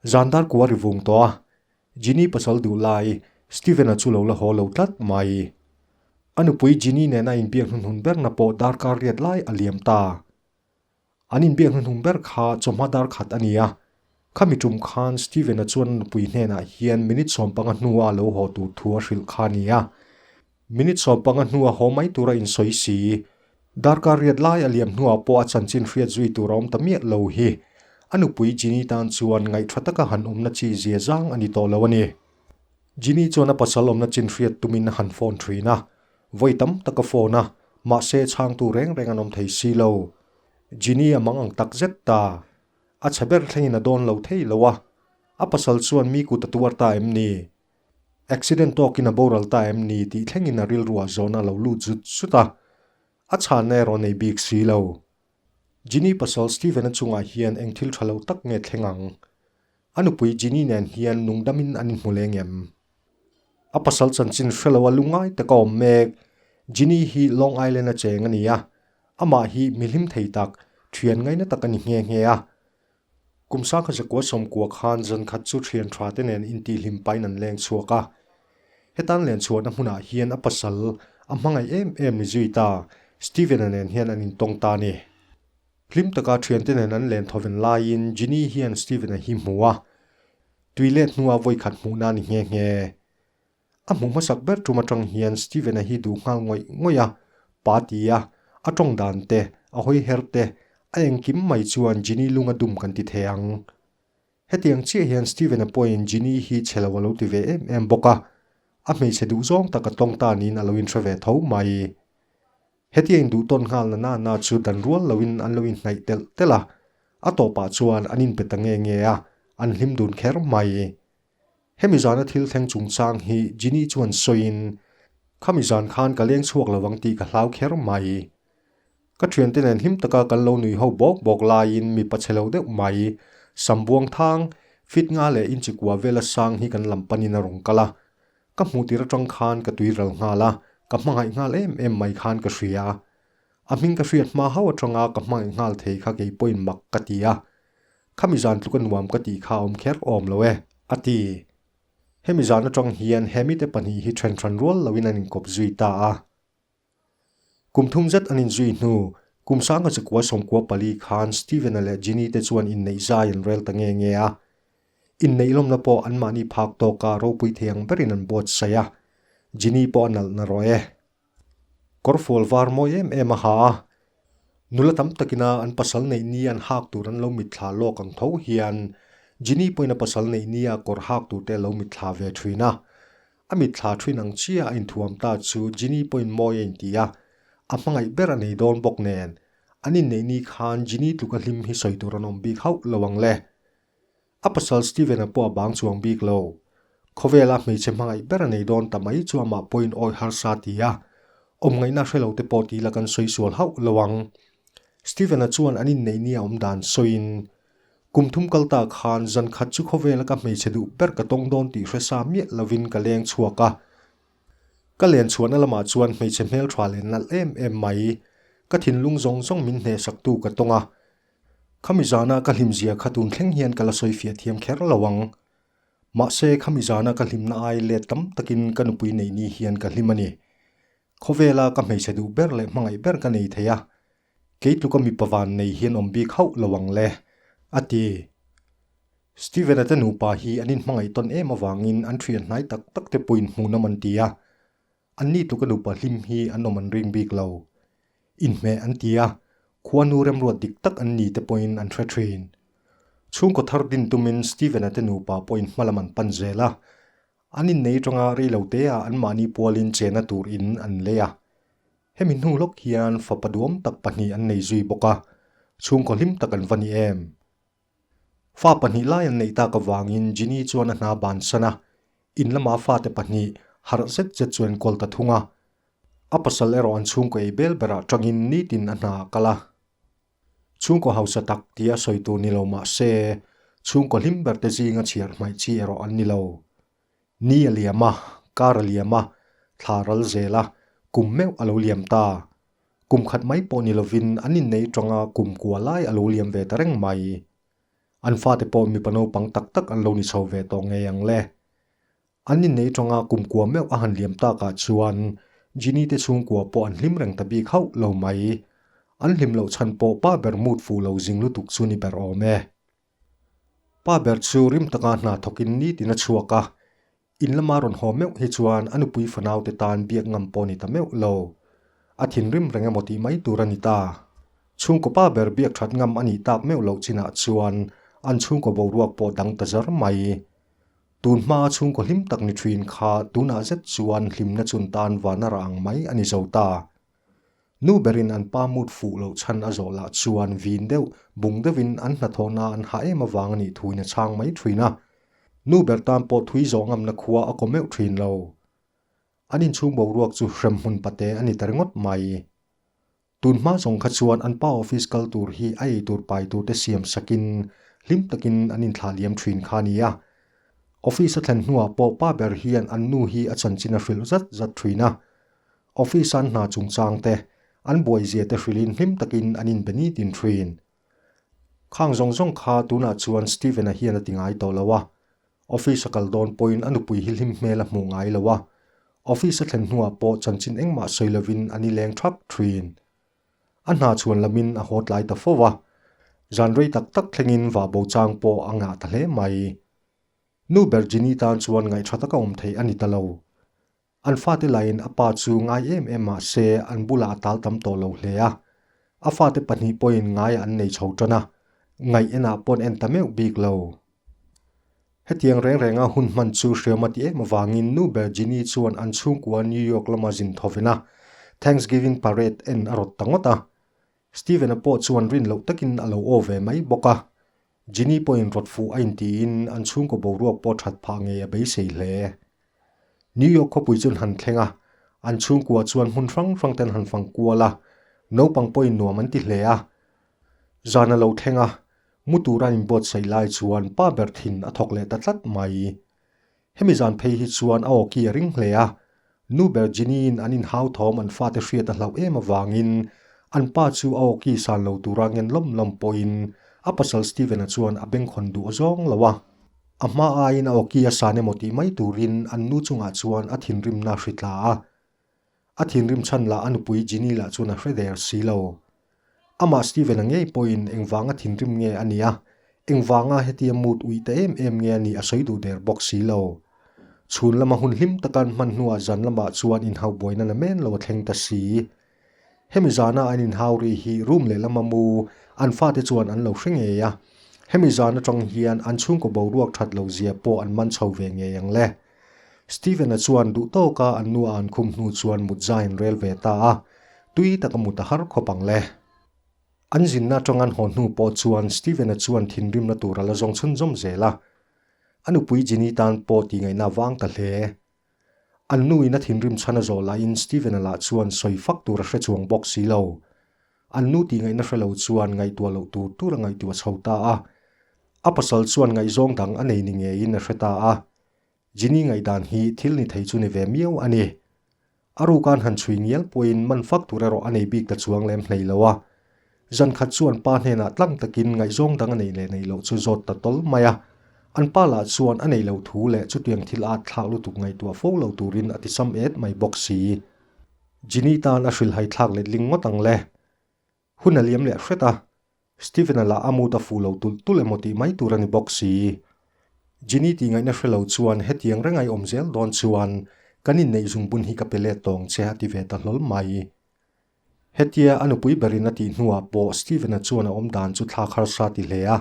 Zan dar kua ri vung tawh a, Ginny pasal duh lai Steven-a chu lo la haw lo tlat mai. A nupui Ginny nena inbiak hnuhnun berna pawh darkar riat lai a liam ta. An inbiak hnuhnung ber kha chawhma dar khat a ni a, khami tum khan Steven-a chuan a nupui hnenah hian minute 15 hnua a lo haw tur thu a hrilh kha a ni a. Minute 15 hnua haw mai tura insawi si, darkar riat lai a liam hnuah pawh a chanchin hriat zui tur a awm ta miah lo hi a nupui Ginny tan chuan ngaihṭha taka han awmna chi zia zang a ni tawh lo a ni. Ginny chuan a pasal awmna chin hriat tumin a han phone ṭhin a, vawi tam tak a phone a, mahse chhangtu reng reng an awm thei si lo. Ginny a mang ang tak zet ta. A chhe ber thlengin a dawn lo thei lo a. A pasal chuan mi kut a tuar ta em ni? Accident tawkin a boral ta em ni tih thlengin a rilruah zawhna a lo lut zut zut a. A chhanna erawh nei bik si lo. Ginny pasal Steven-a chungah hian eng thil tha lo tak nge thleng ang? A nupui Ginny nen hian nungdamin an inhmu leng em? A pasal chanchin hre lo a lungngai tak a awm mek. Ginny hi Long Island a cheng a ni a, amah hi mihlim thei tak, thian ngaina tak a ni nghe nghe a. Kum sangkhat zakua sawmkua khan zan khat chu thian tha te nen intihhlim pain an leng chhuak a. Hetan len chhuahna hmunah hian a pasal a hmangaih em em ni zui ta, Steven-a nen hian an intawng ta a ni. Hlim taka thiante nen an len thawven laiin Ginny hian Steven-a hi hmu a, Tui let hnua vawikhat hmuhna a ni nghe nghe. A hmuh hmasak ber tum atang hian Steven-a hi duh nghal ngawih ngawih a, pa ti a, a tawng dan te, a hawi her te, a engkim mai chuan Ginny lung a dum kan ti thei ang. Hetiang chiah hian Steven-a pawhin Ginny hi chhe lo a lo ti ve em em bawk a, a hmeichhe duh zawng tak a tawng ta niin a lo inhre ve tho mai. Hetia induhtawn nghal na na na chu dan rual loin an lo inhnaih telh telh a, a tawpah chuan an inpe ta nge nge a, an hlim dun kher mai. Hemi zana thil thleng chungchang hi Ginny chuan sawiin, Khami zan khan ka leng chhuak lo ang tih ka hlau kher mai. Ka thiante nen hlim taka kan lo nui ho bawk bawk laiin mipa chhe lo deuh mai, Sambuang thang, fit nga leh inchikua vela sang hi kan lam panin a rawn kal a, Ka hmuh tir atang khan ka tui ral nghal a, ka hmangaih nghal em em mai khan ka hria. A hming ka hriat hma hauh atanga ka hmangaih nghal thei kha kei pawhin mak ka ti a. Khami zan tluk a nuam ka tih kha a awm kher awm lo e, a ti. Hemi zan atang hian he mite pahnih hi then hran rual loin an inkawp zui ta a. Kum thum zet an inzui hnu, kum sanga chakua sawmkua pali khan Steven-a leh Ginny te chuan inneih zai an rel ta nge nge a. Inneih lawmna pawh anmahni phak tawka ropui thei ang berin an buatsaih a, Ginny pawh a nalh na rawh e. Kawrfual var mawi em em a ha a, nula tam takina an pasal neih ni an hak tur an lo mitthla lawk ang tho hian Ginny pawhin a pasal neih nia kawr hak tur te a lo mitthla ve thin a. A mitthla thin ang chiah a inthuam ta chu Ginny pawhin mawi a inti a, a hmangaih ber a nei dawn bawk nen, an inneih ni khan Ginny tluka hlim hi sawi tur an awm bik hauh lo ang le. A pasal Steven-a pawh a bang chuang bik lo. Khawvela hmeichhe hmangaih ber a nei dawn ta mai chu amah pawhin awi harsa ti a, awm ngaihna hre lo te pawh ti la kan sawi sual hauh lo ang. Steven-a chuan an inneih ni a awm dan sawiin, Kum thum kal ta khan zan khat chu khawvela ka hmeichhe duh ber ka tawng dawn tih hre sa miah lovin ka leng chhuak a. Ka len chhuahna lamah chuan hmeichhe hmeltha leh nalh em em mai, ka thinlung zawng zawng min hnehsaktu ka tawng a. Khami zana ka hlimzia kha tun thleng hian ka la sawi fiah thiam kher lo ang. Mahse khami zana ka hlimna ai let tam takin ka nupui nei ni hian ka hlim a ni. Khawvela ka hmeichhe duh ber leh hmangaih ber ka nei thei a, kei tluka mipa van nei hian awm bik hauh lo ang le, a ti. Steven-a te nupa hi an inhmangaih tawn em avangin an thian hnai tak tak te pawhin hmuhnawm an ti a, Anni tluka nupa hlim hi an awm an ring bik lo. Inhmeh an ti a, khuanu remruat dik tak an ni te pawhin an hre thin. Chhungkaw thar din tumin Steven-a te nupa pawhin hmalam an pan zel a, an innei atanga rei lo teah anmahni pualin chena tur in an lei a. Hemi hnu lawk hian fapa duam tak pahnih an nei zui bawk a, chhungkaw hlim tak an va ni em? Fa pahnih lai an neih tak avangin Ginny chuan a hna bansan a, in lama fate pahnih harh zet zet chu an kawl ta thung a. A pasal erawh an chhungkaw ei bel berah tangin nitin a hna a kal a. Chhungkaw hausa tak tia sawi tur ni lo mah se, chhungkaw hlim berte zinga chhiar hmaih chi erawh an ni lo. Ni a liam a, kar a liam a, thla ral zel a, kum meuh a lo liam ta. Kum khat mai pawh ni lovin an innei tanga kum kua lai a lo liam ve ta reng mai. An fate pawh mipa naupang tak tak an lo ni chho ve tawh ngei ang le. An innei tanga kumkua meuh a han liam takah chuan Ginny te chhungkua pawh an hlim reng ta bik hauh lo mai. An hlim loh chhan pawh pa ber mut fuh lo zing lutuk chu ni ber awm e. Pa ber chu rim taka hna thawkin nitin a chhuak a, in lama rawn haw meuh hi chuan a nupui fanaute tan biak ngam pawh ni ta meuh lo. A thinrim reng emaw tih mai tur a ni ta. Chhungkaw pa ber biak that ngam a nih tak meuh loh chinah chuan an chhungkaw boruak pawh dang ta zar mai. Tun hmaa chhungkaw hlim tak ni thin kha tunah zet chuan hlimna chun tan van a rah ang mai a ni zo ta. Nu berin an pa mut fuh loh chhan a zawh lah chuan vin deuh, bung deuhin an hnathawhna an hah em avang a nih thuin a chhang mai thin a. Nu ber tan pawh thui zawh ngamna khua a kaw meuh thin lo. An inchhung boruak chu hrem hmun pate a ni ta ringawt mai. Tun hma zawng kha chuan an pa office kal tur hi a ei tur pai tur te siam sakin hlim takin an inthlah liam thin kha a ni a. Office a thlen hnuah pawh pa ber hian an nu hi a chanchin a hrilh zat zat thin a. Office an hna chungchang te, an buaizia te hrilhin hlim takin an inbe nitin thin. Khang zawng zawng kha tunah chuan Steven-a hian a ti ngai tawh lo a. Office a kal dawn pawhin a nupui hi hlim hmel a hmuh ngai lo a, office a thlen hnuah pawh chanchin engmah sawi lovin a ni leng thak thin. A hna chhuan lamin a haw tlai ta fo a, zan rei tak tak thlengin vah bo chang pawh a ngah ta hle mai. Nu ber Ginny tan chuan ngaihṭha taka awm theih a ni ta lo. An fate laiin a pa chu ngai em em mah se an bulah a tal tam tawh lo hle a. A fate pahnih pawhin ngaiah an nei chho tan a, ngaih enah pawn en ta meuh bik lo. Hetiang reng renga hun hman chu hriam a ti em avangin nu ber Ginny chuan an chhungkua New York lama zin thovin a, Thanksgiving parade en a rawt ta ngawt a. Steven-a pawh chuan rin loh takin a lo aw ve mai bawk a. Ginny pawhin rawt fuh a intiin an chhungkaw boruak pawh that phah ngei a beisei hle. New York khawpui chu an han thleng a, an chhungkua chuan hmun hrang hrang te an han fang kual a, naupang pawhin nuam an ti hle a. Zan a lo thleng a, mu tura an inbuatsaih lai chuan pa ber thin a thawk leh ta tlat mai. Hemi zan phei hi chuan a awki a ring hle a, nu ber Ginny-in an inhau thawm an fate hriat a hlauh em avangin an pa chu a awki san lo tura ngen lawm lawm pawhin a pasal Steven-a chuan a bengkhawn duh a zawng lo a. A hma aiin a awki a san emaw tih mai turin an nu chungah chuan a thinrimna a hri tla a. A thinrim chhan lah a nupui Ginny lah chuan a hre der si lo. Amah Steven-a ngei pawhin engvanga thinrim nge a nih a, engvanga hetia mood uih ta em em nge a nih a sawi duh der bawk si lo. Chhun lama hun hlim taka an hman hnuah zan lamah chuan inhauh buaina la men lo a thleng ta si. Hemi zana an inhau ri hi room lehlama mu an fate chuan an lo hre ngei a, hemi zan atang hian an chhungkaw boruak that lo zia pawh an man chho ve ngei ang le. Steven-a chuan duh tawka an nu a an khum hnu chuan mut zaiin rel ve ta a, tui taka mut a har khawp ang le. An zinna atang an haw hnu pawh chuan Steven-a chuan thinrimna tur a la zawng chhunzawm zel a, a nupui Ginny tan pawh tihngaihna a vang ta hle. An nuin a thinrim chhan a zawh lahin Steven-a lah chuan sawi fak tur a hre chuang bawk si lo. An nu tihngaihna hre lo chuan ngaihtuah loh tur tur a ngaihtuah chho ta a. A pasal chuan ngaihzawng dang a nei ni ngeiin a hre ta a. Ginny ngaihdan hi thil ni thei chu ni ve miau a ni. A rukan han chhui ngial pawhin man fak tur erawh a nei bik ta chuang lem hlei lo a. Zan khat chu an pa hnenah tlang takin ngaihzawng dang a neih leh neih loh chu zawt ta tawl mai a. An pa lah chuan a neih loh thu leh chutiang thil at thlak lutuk ngaihtuah fo lo turin a tisam et mai bawk si. Ginny tan a hrilhhai thlak letling ngawt ang le. Hun a liam leh hret a, Steven-a lah a mut a fuh lo tulh tulh emaw tih mai tur a ni bawk si. Ginny tih ngaihna hre lo chuan hetiang reng ai awm zel dawn chuan kan inneih zungbun hi ka pe let tawng che a ti ve ta hlawl mai. Hetia a nupui berin a tih hnuah pawh Steven-a chuan a awm dan chu thlak harsa ti hle a.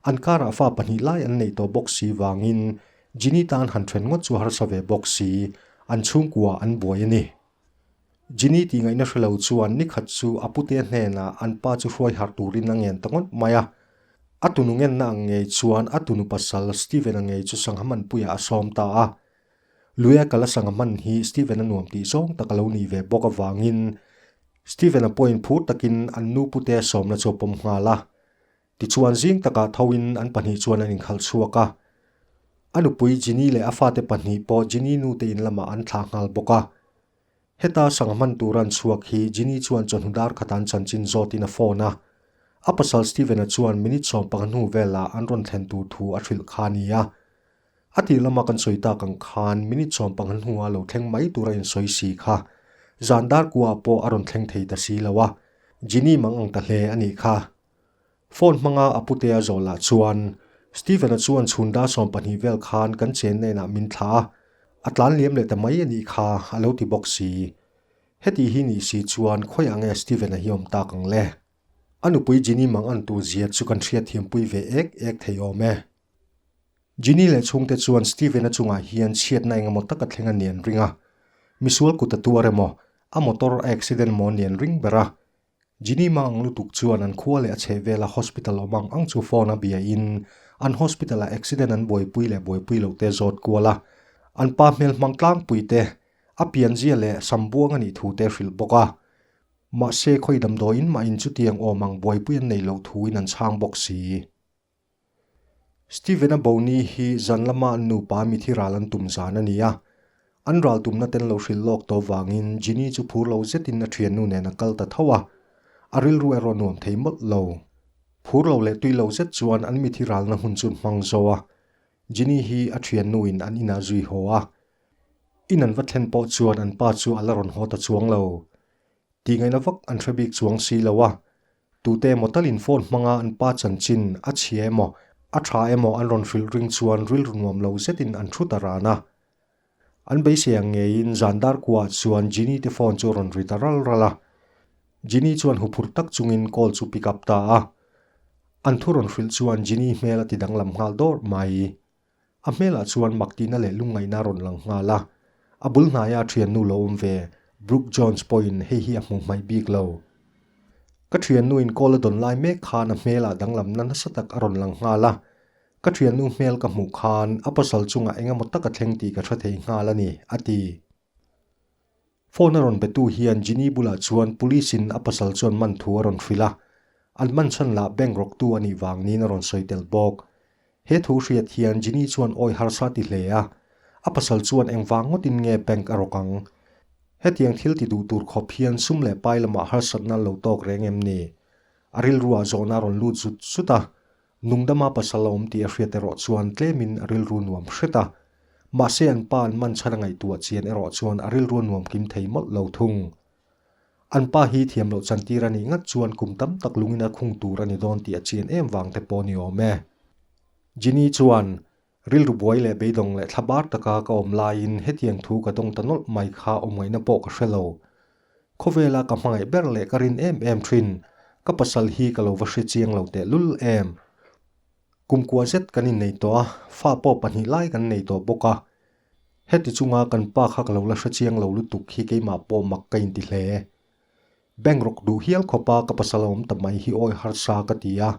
An karah fa pahnih lai an neih tawh bawk si vangin Ginny tan han then ngawt chu harsa ve bawk si, an chhungkua an buai a ni. Ginny tih ngaihna hre lo chuan nikhat chu a pute hnenah an pa chu hruai harh turin a ngen ta ngawt mai a. A tunu ngenna ang ngei chuan a tunu pasal Steven-a ngei chu sangha hmanpuiah a sawm ta a. Luia kala sangha hman hi Steven-a nuam tih zawng tak a lo nih ve bawk avangin Steven-a pawhin phur takin an nu pute sawmna chu a pawm nghal a. Tichuan zing takah thoin an pahnih chuan an inkhalh chhuak a. A nupui Ginny leh a fate pahnih pawh Ginny nute in lamah an thlah nghal bawk a. Heta sangha hman tura an chhuak hi Ginny chuan chawhnu dar khatan chanchin zawtin a phone a. A pasal Steven-a chuan minute 15 hnu velah an rawn thlen tur thu a hrilh kha a ni a. A tih lama kan sawi tak ang khan minute 15 hnua lo thleng mai tura insawi si kha zan dar kuaah pawh a rawn thleng thei ta si lo a, Ginny mang ang ta hle a nih kha. Phone hmanga a putea zawh lah chuan Steven-a chuan chhun dar 20 vel khan kan chenna inah min thlah a, a tlan liam leh ta mai a nih kha a lo ti bawk si. Heti hi nih si chuan khawiah nge Steven-a hi awm tak ang le? A nupui Ginny mang an tur zia chu kan hriatthiampui ve ek ek thei awm e. Ginny leh chhungte chuan Steven-a chungah hian chhiatna engemaw taka thleng a ni an ring a. Misual kut a tuar emaw, a motor a accident maw ni an ring ber a. Ginny mang ang lutuk chuan an khua leh a chhehvela hospital awm ang ang chu phone a bia in an hospital ah accident an buaipui leh buaipui loh te zawt kual a. An pa hmel hmang tlangpui te, a pianzia leh sambuang a nih thu te hrilh bawk a. Mahse khawi damdawiin mah in chutiang awm ang buaipui an nei loh thu in an chhang bawk si. Steven-a Boni hi zan lama an nupa mithi ral an tum zan a ni a. An ral tumna ten lo hrilh lawk tawh vangin Ginny chu phur lo zetin a thiannu nen a kal ta tho a. A rilru erawh nuam thei mawlh lo. Phur lo leh tui lo zet chuan an mithi ralna hmun chu hmang zo a. Ginny hi a thiannu in an inah zui haw a. In an va thlen pawh chuan an pa chu a la rawn haw ta chuang lo. Tihngaihna vak an hre bik chuang si lo a. Tute emaw talin phone hmanga an pa chanchin a chhia emaw, a tha emaw an rawn hrilh ring chuan rilru nuam lo zetin an thu ta ran a. An beisei ang ngeiin zan dar kuaah chuan Ginny te phone chu a rawn ri ta ral ral a. Ginny chuan huphurh tak chungin call chu pick up ta a. An thu rawn hrilh chuan Ginny hmel a ti danglam nghal dawrh mai. A hmelah chuan mak tihna leh lungngaihna a rawn lang nghal a. A bul hnaia a thiannu lo awm ve, Brooke Jones pawhin hei hi a hmu hmaih bik lo. Ka thiannuin call a dawn lai mek khan a hmelah danglamna nasa tak a rawn lang nghal a. Ka thiannu hmel ka hmuh khan a pasal chungah engemaw tak a thleng tih ka hre thei nghal a ni, a ti. Phone a rawn betu hian Ginny bulah chuan police in a pasal chuan man thu a rawn hrilh a, an man chhan lah bank rawktu a nih vang niin a rawn sawi tel bawk. He thu hriat hian Ginny chuan awi harsa ti hle a, a pasal chuan engvang ngawtin nge bank a rawk ang? Hetiang thil ti duh tur khawp hian sum leh pai lamah harsatna an lo tawk reng em ni? A rilruah zawhna a rawn lut zut zut a, Nungdama pasal a awm tih a hriat erawh chuan tlemin a rilru nuam hret a. Mahse an pa an man chhan a ngaihtuah chian erawh chuan a rilru a nuam kim thei mawlh lo thung. An pa hi thiam loh chantir a nih ngat chuan kum tam tak lungin a khung tur a ni dawn tih a chian em vang te pawh a ni awm e. Ginny chuan, Rilru buai leh beidawng leh thlabar taka ka awm laiin hetiang thu ka dawng ta nawlh mai kha awm ngaihna pawh ka hre lo. Khawvela ka hmangaih ber leh ka rin em em thin, ka pasal hi ka lo va hre chiang lo teh lul em. Kum kua zet kan innei tawh a, fa pawh pahnih lai kan nei tawh bawk a. Heti chunga kan pa kha ka lo la hre chiang lo lutuk hi keimah pawh mak ka inti hle. Bank rawk duh hial khawpa ka pasal a awm ta mai hi awi harsa ka ti a.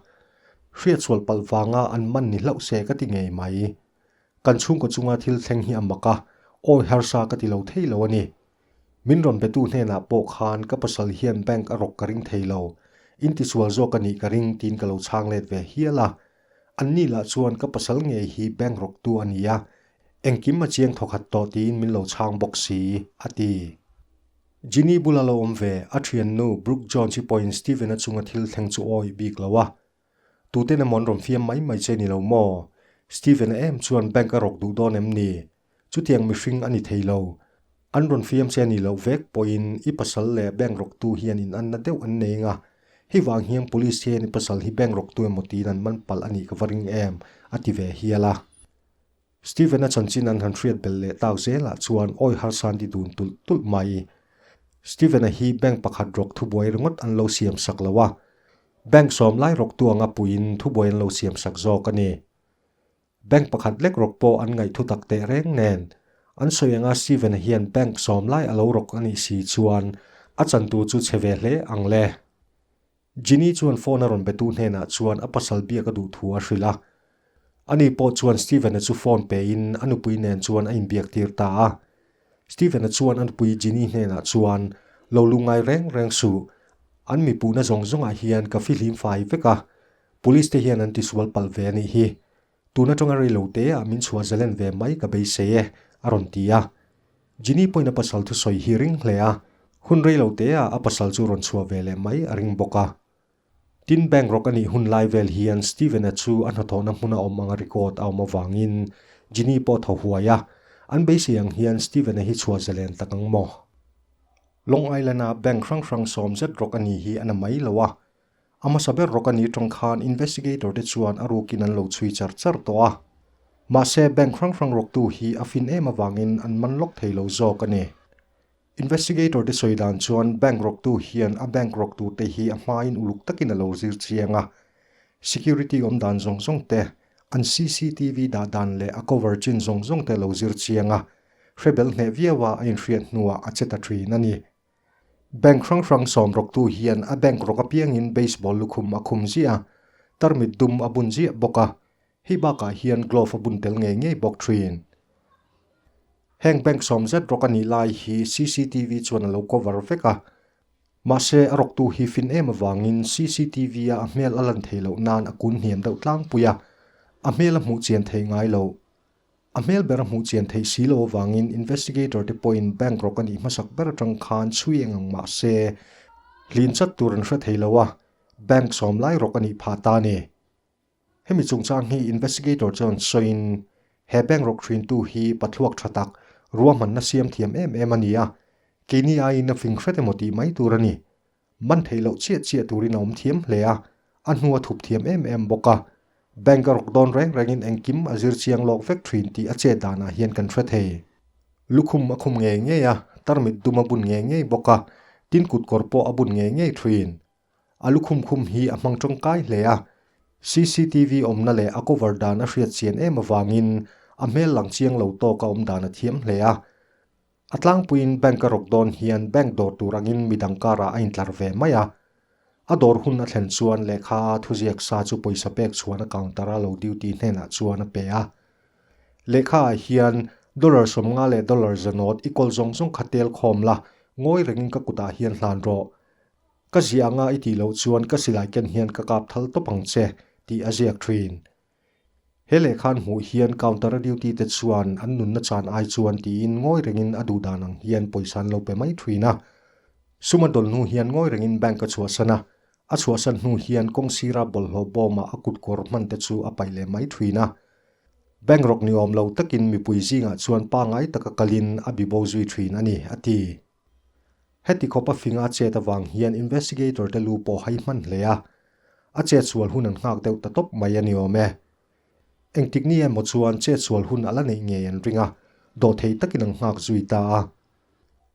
Hriatsual palh vanga an man ni hlauh se ka ti ngei mai. Kan chhungkaw chunga thil thleng hi a mak a, awi harsa ka ti lo thei lo a ni. Min rawn betu hnenah pawh khan ka pasal hian bank a rawk ka ring thei lo, in tisual zawk a nih ka ring tiin ka lo chhang let ve hial a. Anni lah chuan ka pasal ngei hi bank rawktu a ni a, engkim a chiang thawkhat tawh tiin min lo chhang bawk si, a ti. Ginny bula lo awm ve, a thiannu Brooke Jones-i pawhin Steven-a chunga thil thleng chu awih bik lo a. Tuten emaw an rawn fiam mai mai che ni lo maw? Steven-a em chuan bank a rawk duh dawn em ni? Chutiang mihring a ni thei lo. An rawn fiam che a nih loh vek pawhin i pasal leh bank rawktu hian in anna deuh an nei anga, hei vang hian police hian i pasal hi bank rawktu emaw tiin an man palh a nih ka va ring em? a ti ve hial a. Steven-a chanchin an han hriat belh leh tak zelah chuan awi harsa an ti dun tulh tulh mai. Steven-a hi bank pakhat rawk thubuai ringawt an lo siam sak lo a, bank sawm lai rawktu anga puiin thubuai an lo siam sak zawk a ni. Bank pakhat lek rawk pawh an ngaih thu tak teh reng nen, an sawi anga Steven-a hian bank sawm lai a lo rawk a nih si chuan a chantu chu chhe ve hle ang le. Ginny chuan phone a rawn betu hnenah chuan a pasal biak a duh thu a hrilh a. Ani pawh chuan Steven-a chu phone pein a nupui nen chuan a inbiak tir ta a. Steven-a chuan a nupui Ginny hnenah chuan, Lo lungngai reng reng suh. An mipuhna zawng zawngah hian ka fihlim fai vek a. Police te hian an tisual palh ve a nih hi. Tun atanga rei lo te ah min chhuah zalen ve mai ka beisei e, a rawn ti a. Ginny pawhin a pasal thusawi hi ring hle a, hun rei lo te ah a pasal chu rawn chhuah ve leh mai a ring bawk a. Tin bank rawk a nih hun lai vel hian Steven-a chu a hnathawhna hmuna awm anga record a awm avangin Ginny pawh thaw huai a, an beisei ang hian Steven-a hi chhuah zalen tak ang maw? Long Island-a bank hrang hrang sawm zet rawk a ni hi a na mai lo a, a hmasa ber rawk a nih tawng khan investigator te chuan a rukin an lo chhui char char tawh a. Mahse bank hrang hrang rawktu hi a fin em avangin an man lawk thei lo zawk a ni. Investigator te sawi dan chuan bank rawktu hian a bank rawk tur te hi a hmain uluk takin a lo zir chiang a, security awm dan zawng zawng te, an cctv dah dan leh a cover chin zawng zawng te a lo zir chiang a, hre bel hneh viau a a inhriat hnuah a che ta thin a ni. Bank hrang hrang sawm rawktu hian a bank rawk apiangin baseball lukhum a khum ziah a, tarmit dum a bun ziah bawk a, Hei bakah hian glove a bun tel ngei ngei bawk thin. Heng bank sawm zet rawk a nih lai hi cctv chuan a lo cover vek a. Mahse a rawktu hi fin em avangin cctv a a hmel a lan thei loh nan a kun hniam deuh tlangpui a, a hmel a hmuh chian thei ngai lo. A hmel ber a hmuh chian theih si lo avangin investigator te pawhin bank rawk a nih hmasak ber atang khan chhui eng ang mahse hlin chat tur an hre thei lo a, bank sawm lai rawk a nih phah ta a ni. Hemi chungchang hi investigator chuan sawiin, he bank rawk hrintu hi pathluak tha tak, ruahmanna siam thiam em em a ni a, keini aiin a fing hret emaw tih mai tur a ni. Man theih loh chiah chiah turin a awm thiam hle a, a hnu a thup thiam em em bawk a. Bank a rawk dawn reng rengin engkim a zir chiang lawk vek thin tih a chet danah hian kan hre thei. Lukhum a khum ngei ngei a, tarmit dum a bun ngei ngei bawk a, tin kutkawr pawh a bun ngei ngei thin. A lukhum khum hi a hmang tawngkai hle a, cctv awmna leh a cover dan a hriat chian em avangin a hmel lang chiang lo tawk a awm dan a thiam hle a. A tlangpuiin bank a rawk dawn hian bank dawr tur angin midang karah a intlar ve mai a. A dawr hun a thlen chuan lehkha a thuziak sa chu pawisa pek chhuan a counter a lo duty hnenah chuan a pe a. Lehkha ah hian dollar 50 leh dollar zanawt i kawl zawng zawng kha tel khawm la, ngawi rengin ka kutah hian hlan rawh. Ka ziah anga i tih loh chuan ka silai ken hian ka kap thal tawp ang che, tih a ziak thin. He lehkhan hmuh hian counter a duty te chuan an nunna chan ai chuan tiin ngawi rengin a duh dan ang hian pawisa an lo pe mai thin a. Sum a dawl hnu hian ngawi rengin bank a chhuahsan a, a chhuahsan hnu hian kawng sira bawlhhlawh bawmah a kut kawr hman te chu a paih leh mai thin a. Bank rawk ni awm lo takin mipui zingah chuan pangai taka kalin a bibo zui thin a ni, a ti. Heti khawp a finga chet avang hian investigator te lu pawh hai hman hle a, a chet sual hun an nghak deuh ta tawp mai a ni awm e. Engtik ni emaw chuan chet sual hun a la neih ngei an ring a, dawhthei takin an nghak zui ta a.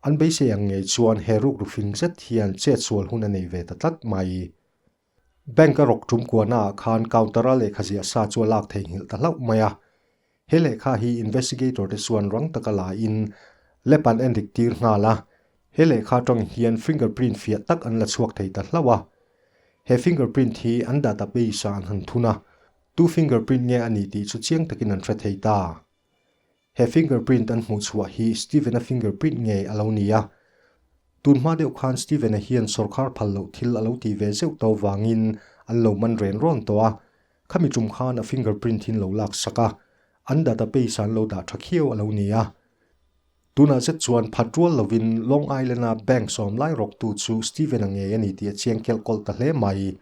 An beisei ang ngei chuan he rukru fing zet hian chet sual hun a nei ve ta tlat mai. Bank a rawk tum kuahna ah khan counter a lehkha ziah sa chu a lak theihnghilh ta hlauh mai a. He lehkha hi investigator te chuan rang taka la in lab an endik tir nghal a. He lehkha atang hian fingerprint fiah tak an la chhuak thei ta hlauh a. He fingerprint hi an database ah an han thun a, tu fingerprint nge a nih tih chu chiang takin an hre thei ta. He fingerprint an hmuh chhuah hi Steven-a fingerprint ngei a lo ni a. Tun hma deuh khan Steven-a hian sawrkhar phal loh thil a lo tih ve zeuh tawh vangin an lo man ren rawn tawh a. Khami tum khan a fingerprint hin lo lak sak a, an database ah an lo dah tha khiau a lo ni a. Tunah zet chuan phat rual lovin Long Island-a bank sawm lai rawktu chu Steven-a ngei a ni tih a chiang kelh kawlh ta hle mai.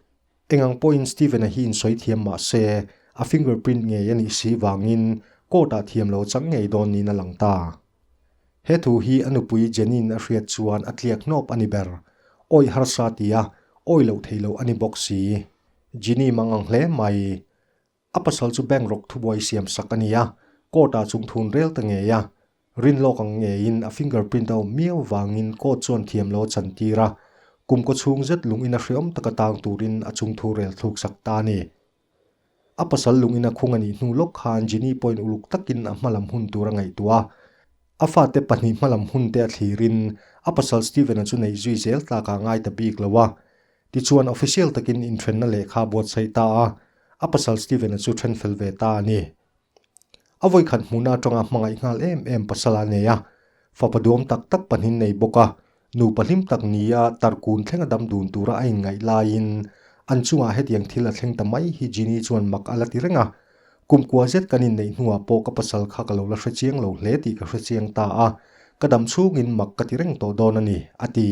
Eng ang pawhin Steven-a hi insawi thiam mah se, a fingerprint ngei a nih si vangin court-ah thiam lo chang ngei dawn niin a lang ta. He thu hi a nupui Jenin a hriat chuan a tliak hnawp a ni ber. Awi harsa ti a, awi loh thei loh a ni bawk si. Jenny mang ang hle mai. A pasal chu bank rawk thubuai siam sak a ni a, court-ah chung thun rel ta ngei a. Rin lawk ang ngeiin a fingerprint a awm miau vangin court chuan thiam lo a chan tir a, kum kaw chhung zet lung ina hreawm taka tang turin a chung thu rel thluk sak ta a ni. A pasal lung ina khung a nih hnu lawk khan Ginny pawhin uluk takin a hmalam hun tur a ngaihtuah a, a fate pahnih hmalam hun te a thlirin a pasal Steven-a chu neih zui zel tlakah a ngai ta bik lo a. Tichuan official takin inthenna lehkha a buatsaih ta a, a pasal Steven-a chu then fel ve ta a ni. A vawikhat hmuhna atanga hmangaih nghal em em pasal a nei a, fapa duam tak tak pahnin nei bawk a, nupa hlim tak nia tarkun thlenga dam dun tura a inngaih laiin an chungah hetiang thil a thleng ta mai hi Ginny chuan mak a la ti reng a. Kum kua zet kan inneih hnuah pawh ka pasal kha ka lo la hre chiang lo hle tih ka hre chiang ta a, ka dam chhungin mak ka ti reng tawh dawn a ni, a ti.